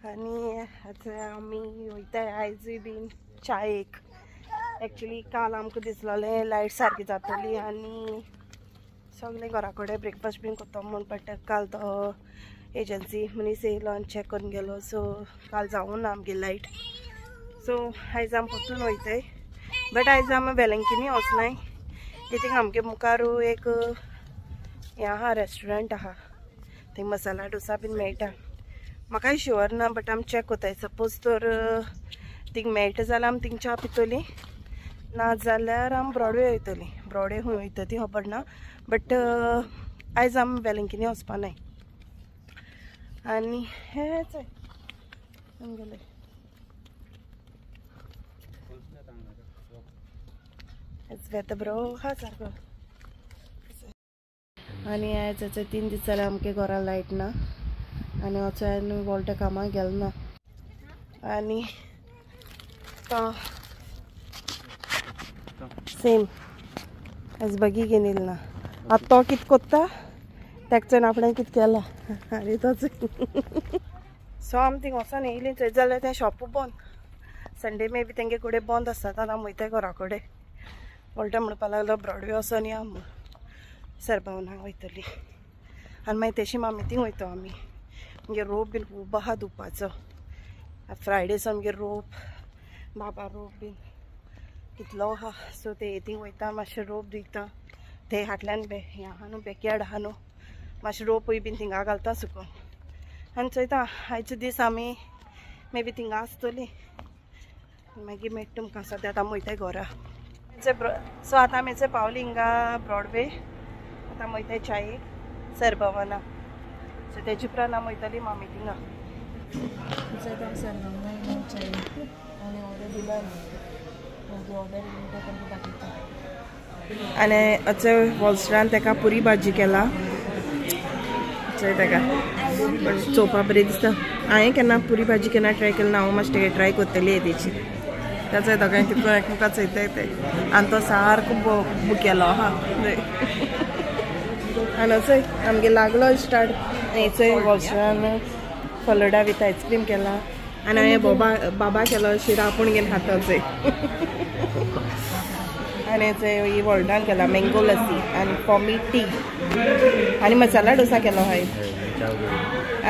आनी आतां आमी वयताय आयजूय बीन चायेक. एक्चुली काल आमकां दिसलोलें लायट सारकी जातली आनी सगळें घरा कडेन ब्रेकफास्ट बीन करता म्हूण, बट काल तो एजन्सी मनीस येयलो आनी चॅक करून गेलो. सो काल जावूं ना आमगे लायट. सो आयज आमी परतून वयताय, बट आयज आमी वेलंकिनी वचनाय. कित्याक आमगे मुखार एक हें आहा, रेस्टोरंट आहा, थंय मसाला डोसा बीन मेळटा. म्हाकाय शुअर ना, बट आमी चॅक कोताय. सपोज तर थिंग मेळटा जाल्यार आमी थिंग च्या पितली, ना जाल्यार आमी ब्रॉडवे वयतली. ब्रॉडवे खंय वयता ती खबर ना, बट आयज आमी वेलंकिनी वचपा नाय. आनी हेंच आमगेलें वेता बरो आहा सारको. आनी आयज 3 दीस जाले आमगे घरा लायट ना आनी वचोन वोल्टा कामाक गेलो ना. आनी तो सेम आयज बगी घेवन येयलो ना. आतां तो कितें कोत्ता तेका आपणें कितें केलां आनी तोच. सो आमी थिंग वचोन येयलीं थंय जाल्यार तें शॉप बंद. संडे मे बी तेंगे कडेन बंद आसता. आतां आमी वयताय घरा कडेन. वोल्टा म्हणपाक लागलो ब्रॉडवे वचोन या म्हूण, सरभवनाक वयतली आनी मागीर तेशी मामी थिंग वयतो आमी. आमगे रोप बीन खूब आहा धुवपाचो. फ्रायडे आमगे रोप, बाबा रोप बीन कितलो आहा. सो ते थिंग वयता, मातशें रोप धुयता. ते हाटल्यान हें आहा न्हू, बॅकयार्ड आहा न्हू, मातशें रोपूय बीन थिंगा घालता सुकोवन. आनी चोयता आयचो दीस आमी मे बी थिंगा आसतली. मागीर मेळटा तुमकां. सद्या आतां आमी वयताय घरा. सो आतां आमी पावली हिंगा ब्रॉडवे. आतां आमी वयताय चायेक सरभवना. सो तेजे उपरांत आमी वयतली मामी थिंगा. सरभवना चाय आनी ऑर्डर दिला, ऑर्डर दाखयता. आनी अचे वॉलस्ट्रान तेका पुरी भाजी केला. चोय तेका पण चोवपा बरी दिसता. हांवें केन्ना पुरी भाजी केन्ना ट्राय केली ना. हांव मातशें ट्राय करतली येदेची. ताचो दोगांय कितको एकमेका चोयताय ते. आनी तो सारको बुकेलो आहा. आनी चोय आमगे लागलो स्टार्ट. चोय वॉलस्ट्रान फलोडा विथ आयस्क्रीम केला. आनी हांवें बाबा केलो शिरा आपूण घेवन खाता चोय. आनी चोय वॉल्टान केला मँगो लस्सी आनी कॉमी टी आनी मसाला डोसा केलो हांवें.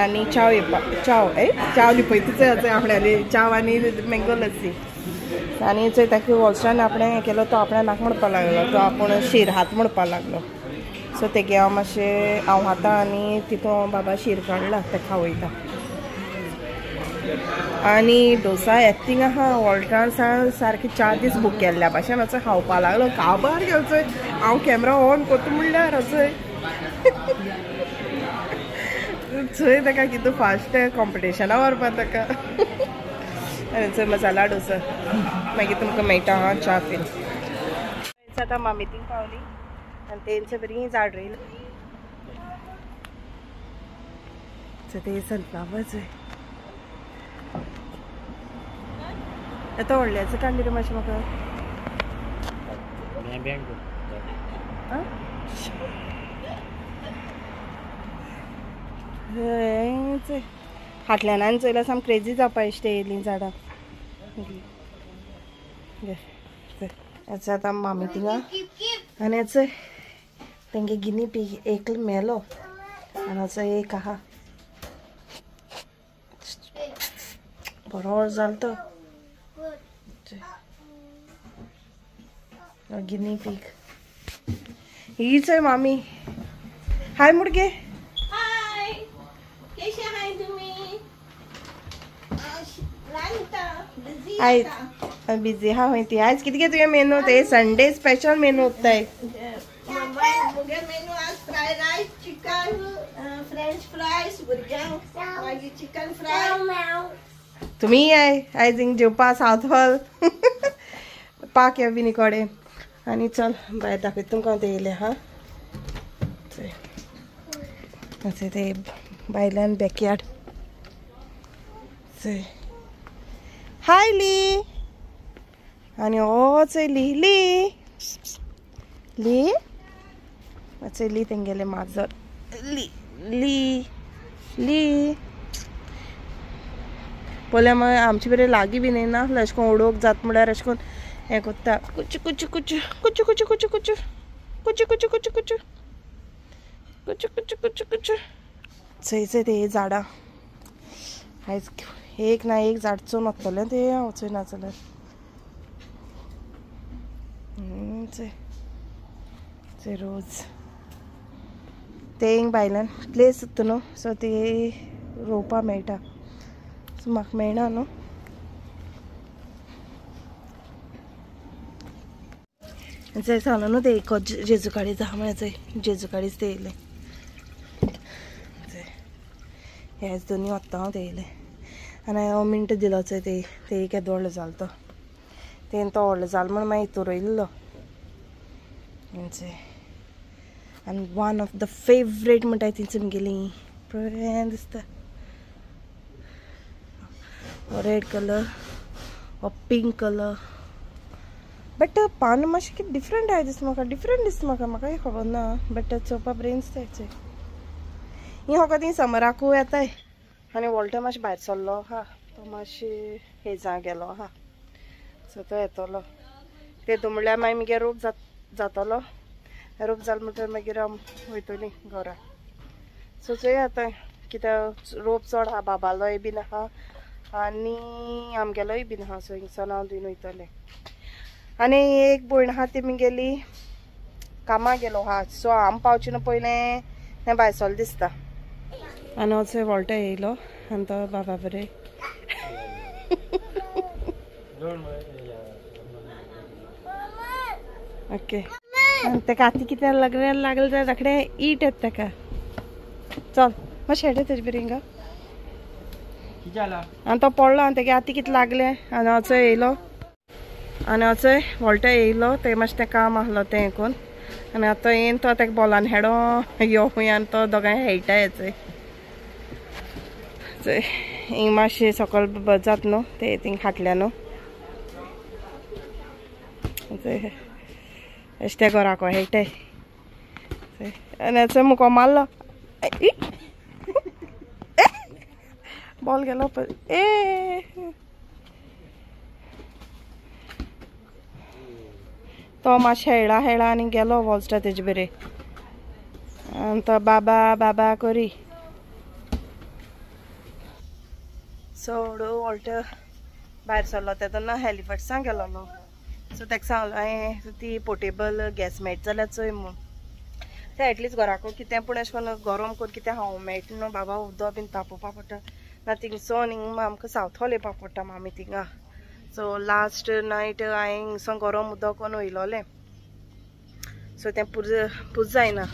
आनी चाव येवपा चाव चाव लिपयता चोय आपणाली चाव आनी मँगो लस्सी. आनी चोय ताका वॉलस्ट्रान आपणें केलो, तो आपणें नाक म्हणपाक लागलो, तो आपूण शीर हात म्हणपाक लागलो. सो तेगे हांव मातशें हांव खाता आनी तितून हांव बाबा शीर काडला तेका खावयता. आनी डोसा येता आहा वॉल्टान सारके 4 दीस बूक केल्ल्या भाशेन असो खावपा लागलो. काबार गेलो हांव कॅमरा ऑन करता म्हणल्यार असो चोय ताका कितू फास्ट कॉम्पिटिशना व्हरपा ताका. आनी चोय मसाला डोसा मागीर तुमकां मेळटा हां च्या पीन. आतां मामी थिंग पावली आनी तेंचे बरी झाड रोयली. ते सनफ्लावर चोय आतां व्हडल्याचो काडली रे मातशें म्हाका. फाटल्यान आनी चोयल्यार सामकें क्रेजी जावपा इश्ट येयलीं झाडां. आतां मामी थिंगा. आनी चोय तेंगे गिनी पीग एक मेलो आनी असो एक आहा बरो जालो तो गिनी पीग. ही चोय मामी. हाय मुडगे. हाय, कशे हाय तुमी? आयज बिजी हा खंय ती. आयज कितें तुगे मेनू? ते संडे स्पेशल मेनू उत्ताय. मुगे मेनू आज fried rice, chicken, french fries भुरग्यांक, मागीर चिकन फ्राय. तुमी याय आयज हिंग जेवपा सावथ हॉल पाक या बीन कडेन. आनी चल भायर दाखयता तुमकां ते येयले हा. चोय ते भायल्यान बॅकयार्ड. चोय हाय ली. आनी हो चोय ली ली ली चोय ली तेंगेलें माजर ली ली ली. पयलें मागीर आमचे बरे लागीं बीन येना आसलो अशें करून उडोवंक जाता म्हळ्यार अशें करून हें कोत्ता कुचू कुचू कुचू कुचू कुचू कुचू कुचू कुचू कुचू कुचू कुचू कुचू कुचू कुचू कुचू. चोय चोय ते झाडां आयज एक ना एक झाड चोवन वतलें तें हांव चोय ना जाल्यार. चोय चोय रोज ते हिंग भायल्यान प्लेस उरता न्हू सो ते रोवपा मेळटा सो म्हाका मेळना न्हू. चोय सांगलो न्हू ते एक जेजू काडीच आहा म्हळ्यार चोय जेजू काडीच ते येयलें. हेच दोनी वत्ता हांव ते येयलें आनी हांव मिनट दिलो चोय ते ते केदो व्हडलो जालो तो तेन तो व्हडलो जालो म्हण मागीर हितूर रोयल्लो. आनी वन ऑफ the favourite म्हणटाय तींच म्हगेली बरें दिसता. रेड कलर हो पिंक कलर बट पान मातशें कितें डिफरंट आहा दिसता म्हाका डिफरंट दिसता म्हाका म्हाकाय खबर ना बट चोवपा बरें दिसता चोय. ही फकत ही समराकूय येताय. आनी वॉल्टर मातशें भायर सरलो आहा तो मातशें हेजा गेलो आहा सो तो येतलो तेतून म्हणल्यार मागीर मुगे रोप जातलो रोप जालो म्हणटकीर मागीर आम वयतलीं घरा. सो चोया आतां कित्याक रोप चड आहा बाबालोय बीन आहा आनी आमगेलोय बीन आहा सो हिंगसान हांव धुवन वयतलें. आनी एक भयण आहा ती मुगेली कामाक गेलो आहा सो आम पावचे न्हू पयलें तें भायर सरलें दिसता. आनी हांव चोय वॉल्टर येयलो आनी तो बाबा बरें ओके. आनी तेका आतां कितें लागलें लागलें जाल्यार रोखडें it येता तेका. चल मातशें हेडे तेजे बरें हिंगा. आनी तो पडलो आनी तेगे आतां कितें लागलें आनी हांव चोय येयलो आनी हांव चोय वॉल्टर येयलो तें मातशें तें काम आसलो तें हें करून आनी आतां येयन तो तेका बॉलान हेडो यो खूंय आनी तो दोगांय खेळटा चोय. चोय हिंग मातशें सकयल जाता न्हू ते थिंग खाटल्या न्हू चोय अशें त्या घराको खेळटाय. आनी चोय मुको मारलो बॉल गेलो ए तो मातशें खेळा खेळा आनी गेलो वॉल्स्टा तेजे बरे आनी तो बाबा बाबा करी. सो वॉल्टर भायर सरलो तेन्ना हॅलिफॅक्सां गेलोलो सो तेका सांगलो हांवें ती पोर्टेबल गॅस मेळटा जाल्यार चोय म्हूण. ते एटलिस्ट घराको कितें पूण अशें करून गरम करून कितें खावंक मेळटा न्हू बाबा उदक बीन तापोवपा पडटा ना थिंगसोन हिंग आमकां सावथ हॉल येवपा पडटा मामी थिंगा. सो लास्ट नायट हांवें हिंगसोन गरम उदक करून वयलोलें सो तें पुज जायना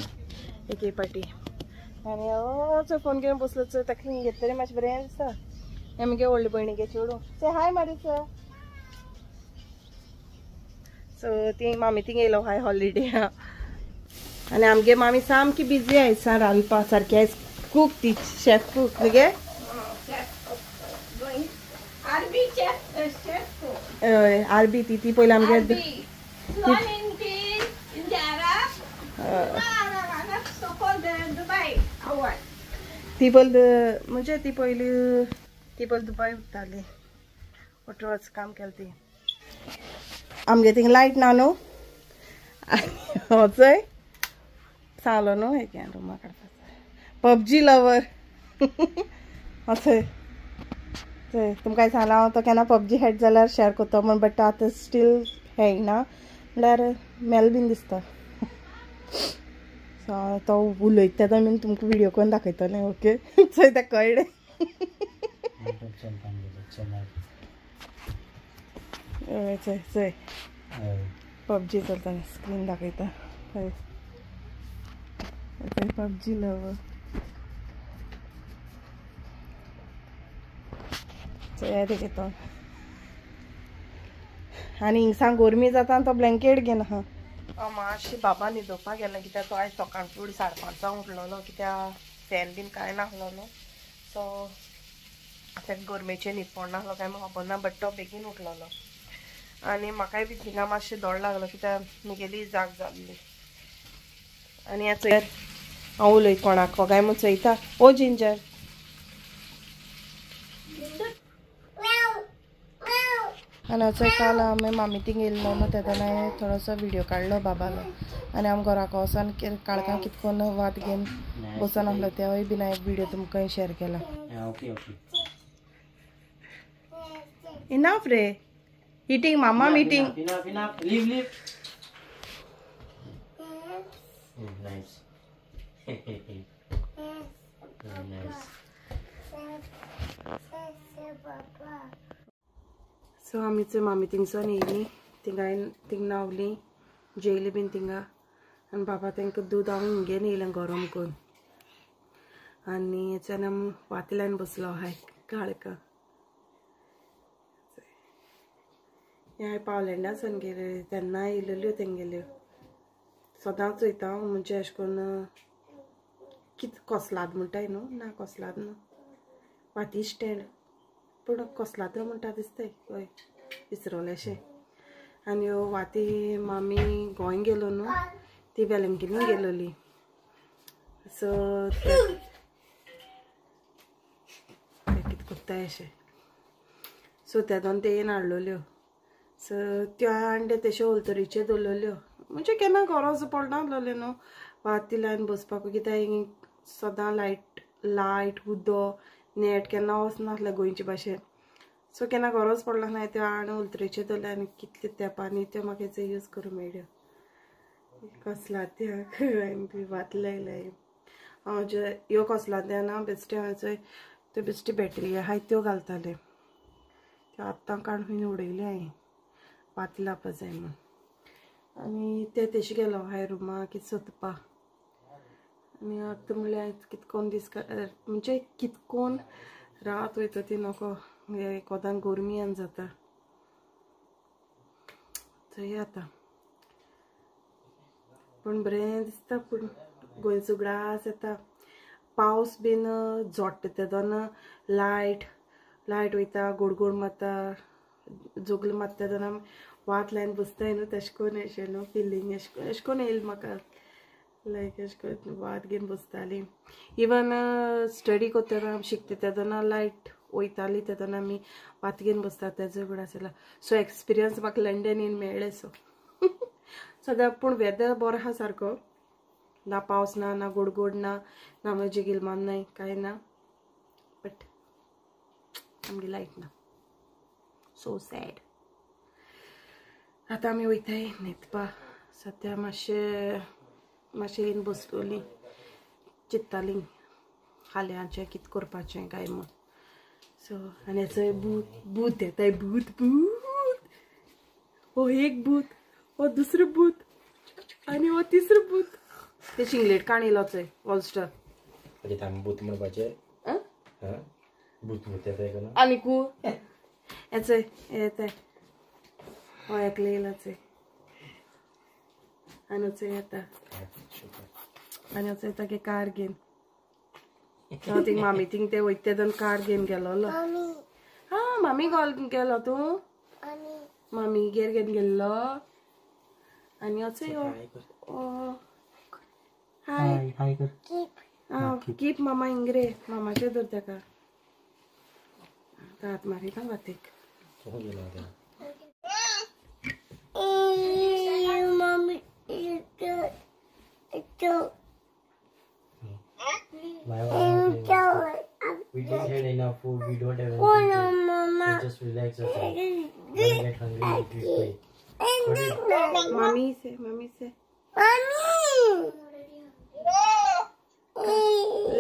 एक एक पाटी. आनी चोय फोन घेवन बसलो चोय ताका हिंग घेतलें मातशें बरें दिसता. हें मुगे व्हडले भयणीगे चेडूं से हाय मारीसा. सो ती मामी थिंग येयलो हाय हॉलिडे. आनी आमगे मामी सामकी बिजी आयज रांदपा सारकी आयज कूक ती शेफ कूक न्ही गे. हय आरबी ती ती पयलीं आमगे ती पयलीं म्हणजे ती पयलीं ती पयलीं दुबय उरताली 18 वर्स काम केलें ती. आमगे थिंग लायट ना न्हू आनी हो चोय सांगलो न्हू एक रुमा काडपाचो पबजी लवर. चोय चोय तुमकां सांगलां हांव तो केन्ना पबजी खेळटा जाल्यार शेअर करता म्हण बट आतां स्टील खेळना म्हणल्यार मेल बीन दिसता. सो तो उलयता तो बीन तुमकां व्हिडियो करून दाखयतलें. ओके चोय तेका कळ्ळें. हय चोय चोय पबजी चलता स्क्रीन दाखयता. हय पबजी लवर. चोया तेगे तो आनी हिंगसान गोरमी जाता आनी तो ब्लँकेट घेन आहा. हांव मातशें बाबा न्हिदोवपाक गेलें कित्याक तो आयज सकाळ फुडें 5:30 उठलोलो कित्याक फॅन बीन कांय नासलो न्हू सो ताका गोरमेचेर न्हीद पडनासलो काय म्हाका खबर ना बट तो बेगीन उठलोलो आनी म्हाकाय बी थिंगा मातशें दोड लागलो कित्याक म्हगेली जाग जाल्ली. आनी आतां चोय हांव उलयता कोणाक काय म्हूण चोयता. ओ जिंजर आनी असो काल आमी मामी थिंग येयल्लो न्हू तेन्ना हांवें थोडोसो व्हिडियो काडलो बाबालो. आनी आम घराक वचोन काळखां कितें करून वात घेवन बसून आसलो तेवूय बीन हांवें व्हिडियो तुमकां शेअर केला. Okay okay. Enough रे eating mama meeting. Enough enough, leave leave. Nice. Nice. So आमी चोय मामी थिंगसून येयली, थिंगा थिंग न्हांवली, जेयली बीन थिंगा. आनी बाबा तांकां दूद हांव हिंगेन येयलें गरम करून. आनी हेच्यान आमी वाती लायन बसलो आहाय काळखा. हें हांवें पावलेंडासान गेले तेन्ना येयलेल्यो तेंगेल्यो. सदांच चोयता हांव, म्हणजे अशें करून कित कोसलाद म्हणटाय न्हू, ना कोसलाद न्हू, वाती स्टँड पूण कोसलाद म्हणटा दिसताय, हय विसरलेशें. आनी ह्यो वाती मामी गोंय गेलो न्हू, ती वेलंकिनी गेलोली. सो ते कितें कोत्ताय अशें. सो तेदोन ते येवन हाडलेल्यो. सो त्यो हाडले तश्यो ओलतरीचेर दवरलेल्यो, म्हणजे केन्ना गरज पडनासलेली न्हू वाती लायन बसपाक, कित्याक सदां लायट लायट उदक नेट केन्ना वचनासलें गोंयचे भाशेन. सो केन्ना गरज पडला ना त्यो हाडून उलतरेचेर दवरले आनी कितले तेंपांनी त्यो म्हाका हेचो यूज करूंक मेळ्ळ्यो. कसला त्या वात लायले हांव जे ह्यो कसला त्या ना बेश्टे हांव त्यो बेश्टी बॅटरी आहाय त्यो घालताले, त्यो आत्तां काडून उडयली हांवें वाती लावपा जाय म्हूण. आनी ते तशें गेलो हांवें रुमा कितें सोदपा. आनी आतां म्हणल्यार कितकोन दीस म्हणजे कितकोन रात वयता ती नको, कोदान गोरमियान जाता. चोया आतां, पूण बरें दिसता. पूण गोंयचो उगडास येता, पावस बीन जोडटा तेदोना लायट लायट वयता, गोड गोड मारता, जोगल मारता तेन्ना वात लायन बसताय न्हू, तेशें करून अशें न्हू फिलींग अशें अशें करून येयलें म्हाका, लायक अशें करून वात घेवन बसताली. इवन स्टडी करतना शिकता तेदोना लायट वयताली तेदोना आमी वात घेवन बसता तेजो उगडास येयला. सो एक्सपिरियन्स म्हाका लंडन येवन मेळ्ळें. सो सद्या पूण वेदर बरो आहा सारको, ना पावस ना, ना गोड गोड ना, ना म्हणजे गिलमान नाय कांय ना, बट आमगे लायट ना. So sad. आतां आमी वयताय न्हिदपा. सद्या मातशें मातशें येवन बसलोली, चिंत्ताली फाल्यांचें कितें करपाचें काय म्हूण. सो आनी हेचो भूत भूत येताय, भूत भूत, हो एक भूत, हो दुसरो भूत आनी हो तिसरो भूत. ते शिंगलेट काण येयलो चोय वॉलस्टर. भूत म्हणपाचें भूत भूत येताय आनी कू येचय येताय, हो एकले येयला चोय. आनी चोय येता, आनी चोय तागे कार घेवन थिंग मामी थिंग ते वयता तेदोन कार घेवन गेलोलो. हा मामी गेलो तूं, मामीगेर घेवन गेल्लो. आनी अचोय हाय हाय कर, कीप मामा इंग्रे, मामाचे धर ताका हात मारिता वातीक. We didn't had enough food, we don't have anything. We just relax ourselves. When we get hungry, we eat quick. Mami se, mami se. Mami!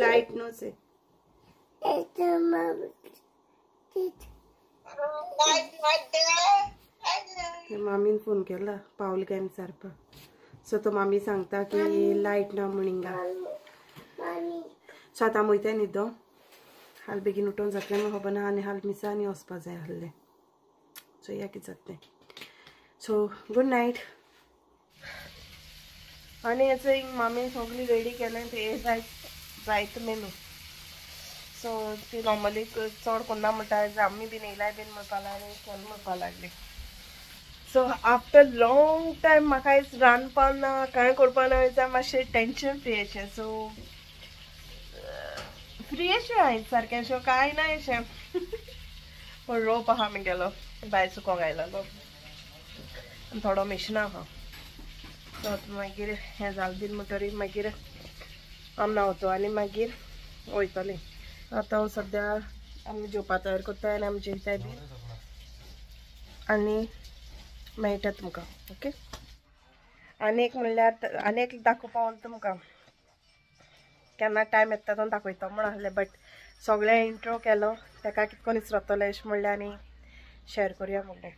Light no se. मामीन फोन केला पावल काय विचारपा. सो तो मामी सांगता की लायट ना म्हण हिंगा. सो आतां वयताय न्हिदो, हाल बेगीन उठोन जातलें म्हाका खबर ना. आनी हाल मिसा आनी वचपा जाय आहलें, चोया कितें जातलें. So good night. आनी हेचो मामी सगळी रेडी केलें ते जायत मेनू. सो ती नॉर्मली चड कोन्ना म्हणटा, आमी बीन येयलाय बीन म्हणपा लागली, केन्ना म्हणपा लागली. सो आफ्टर लॉंग टायम म्हाका आयज रांदपा ना, कांय करपा ना, जाल्यार मातशें टेंशन फ्री अशें. सो फ्री अशें आयज सारकें, अशें कांय ना अशें. पूण रोप आहा आमी गेलो. भायर सुकोंक आयलो थोडो मिशना आहा. सो आतां मागीर हें जालें बीन म्हणटरीर मागीर आमी न्हांवतो आनी मागीर वयतलीं. आतां हांव सद्या आमी जेवपा तयार करता आनी आमी जेयताय बीन आनी मेळटा तुमकां. ओके, आनी एक म्हणल्यार आनी एक दाखोवपा उरता तुमकां, केन्ना टायम येता तो दाखयता म्हूण आसलें, बट सगळें इंट्रो केलो ताका कितें करून विसरतलें अशें म्हणलें आनी शेअर करुया म्हणलें.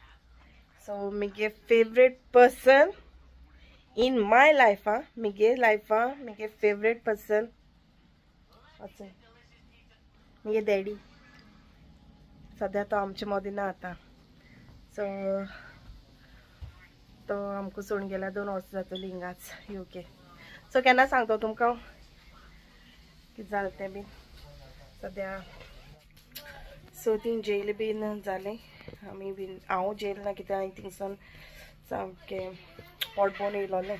सो म्हगे favourite person in my life, आं म्हगे लायफा म्हगे फेवरेट पर्सन अशें म्हगे डॅडी. सद्या तो आमचे मदीं ना आतां, सो तो आमकां सोडून गेल्या 2 वर्सां जातलीं हिंगाच UK. सो केन्ना सांगता तुमकां कितें जालें तें बीन. सद्या सो तीं जेयलें बीन जालें, आमी बीन हांव जेयल ना कित्याक हांवें थिंगसान सामकें पोट भरून येयलोलें.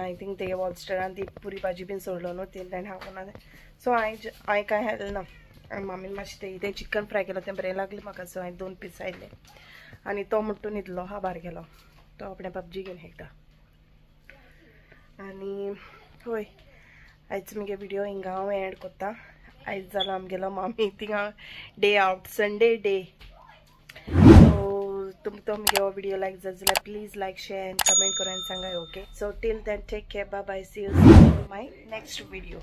I think ते वॉलस्टरान ती पुरी भाजी बीन सोडलो न्हू तें ताणें खावंक ना. सो हांवें कांय खालें ना. आनी मामीन मातशें तें चिकन फ्राय केलो तें बरें लागलें म्हाका. सो हांवें 2 पीस आयले आनी तो म्हणटा न्हिदलो हा भायर गेलो, तो आपणें पबजी घेवन खेळटा. आनी हय आयज म्हगे विडियो हिंगा हांव एंड करता. आयज जालो आमगेलो मामी थिंगा day out, Sunday day. So तुमकां म्हगे हो विडियो लायक जात जाल्यार please like share and comment करून सांगाय. Okay, so till then take care, bye bye, see you in my next video.